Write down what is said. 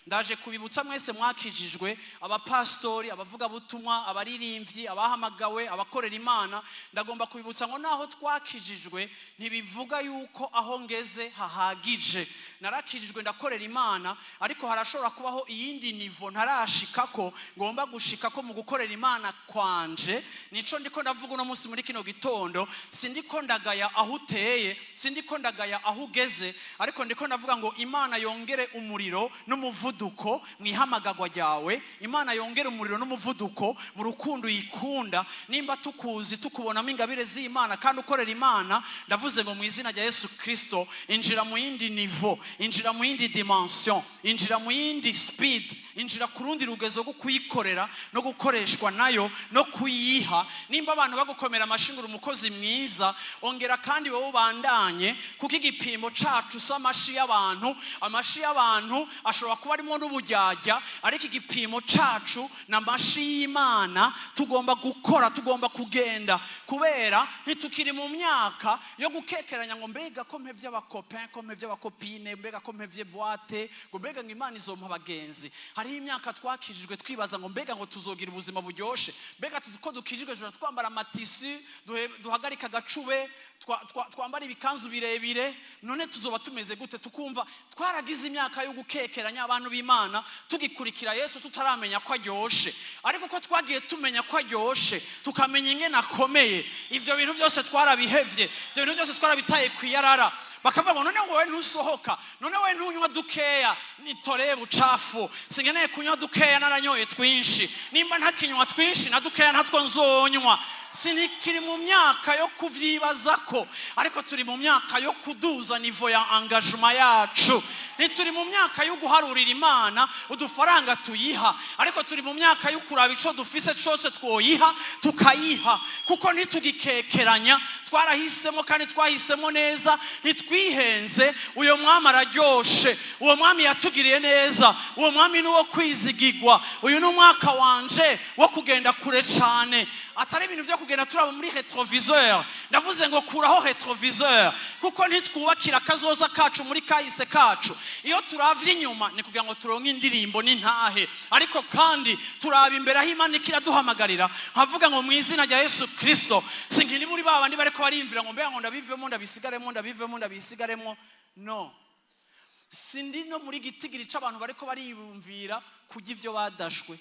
Ndaje kubibutsa mwese mwakijijwe, abapastori, abavugabutumwa, abaririmbyi, abahamagawe, abakorera Imana. Ndagomba kubibutsa ngo naho twakijijwe ntibivuga yuko aho ngeze hahagije. Narakijijwe, ndakorera Imana, ariko harashobora kubaho iyindi niveau ntarashikako ngomba gushikako mu gukorera Imana kwanje. Nico ndiko ndavuga uno munsi muri kino gitondo. Sindiko ndagaya aho uteye, sindiko ndagaya aho ugeze, ariko ndiko ndavuga ngo Imana yongere umuriro n'umuvuduko mu ihamagagwa ryawe. Imana yongere umuriro n'umuvuduko mu rukundo uyikunda. Nimba tukuzi, tukubonamo ingabire z'Imana kandi ukorera Imana, ndavuze ngo mu izina rya Yesu Kristo, injira mu yindi niveau, injira mu yindi dimension, injira mu yindi speed, injira ku rundi rugezo rwo kuyikorera no gukoreshwa nayo no kuyiha. Nimba abantu bagukomera amashyi ngo uri umukozi mwiza, ongera kandi wowe ubandanye, kuko igipimo cacu si amashi y'abantu. Amashi y'abantu ashobora kuba arimo n'ubujyajya, ariko igipimo cacu ni amashi y'Imana. Tugomba gukora, tugomba kugenda, kubera ntitukiri mu myaka yo gukekeranya ngo mbega ko mpevye aba copains, ko mpevye aba copines, mbega ko mpevye boîte, ngo mbega ngo Imana izompa abagenzi. Hariho imyaka twakijijwe twibaza ngo mbega ngo tuzogira ubuzima buryoshe, mbega tuzi ko dukijijwe tujya twambara ama tissus, duhagarike agacube, twambara ibikanzu birebire, none tuzoba tumeze gute? Tukumva twaragize imyaka yo gukekeranya abantu b'Imana, tugikurikira Yesu tutaramenya ko aryoshe. Ariko ko twagiye tumenya ko aryoshe, tukamenya ingene akomeye, ibyo bintu byose twarabihevye, ibyo bintu byose twarabitaye ku iyarara. Bakavuga ngo none wowe ntusohoka, none wowe ntunywa dukeya? Nitoreye bucafu, sinkeneye kunywa dukeya, naranyoye twinshi. Nimba ntakinywa twinshi, na dukeya ntatwo nzonywa. Sinikiri mu myaka yo kuvyibazako, ariko turi mu myaka yo kuduza niveau ya engagement yacu. Ntituri mu myaka yo guharurira Imana udufaranga tuyiha, ariko turi mu myaka yo kuraba ico dufise cose twoyiha tukayiha, kuko ntitugikekeranya. Twarahisemo kandi twahisemo neza, ntitwihenze. Uyo mwami araryoshe, uwo mwami yatugiriye neza, uwo mwami ni uwo kwizigigwa. Uyu ni umwaka wanje wo kugenda kure cane, atari ibintu byo kugenda turaba muri rétroviseur. Ndavuze ngo kuraho rétroviseur, kuko ntitwubakira akazoza kacu muri kahise kacu. Iyo turavye inyuma ni kugira ngo turonke indirimbo n'intahe, ariko kandi turaba imbere aho Imana ikiraduhamagarira. Nkavuga ngo mu izina rya Yesu Kristo, sinkiri muri ba bandi bariko bariyumvira ngo mbega ngo ndabivemo, ndabisigaremo, ndabivemo, ndabisigaremo. No sindi no muri gitigiri c'abantu bariko bariyumvira kurya ivyo badashwe.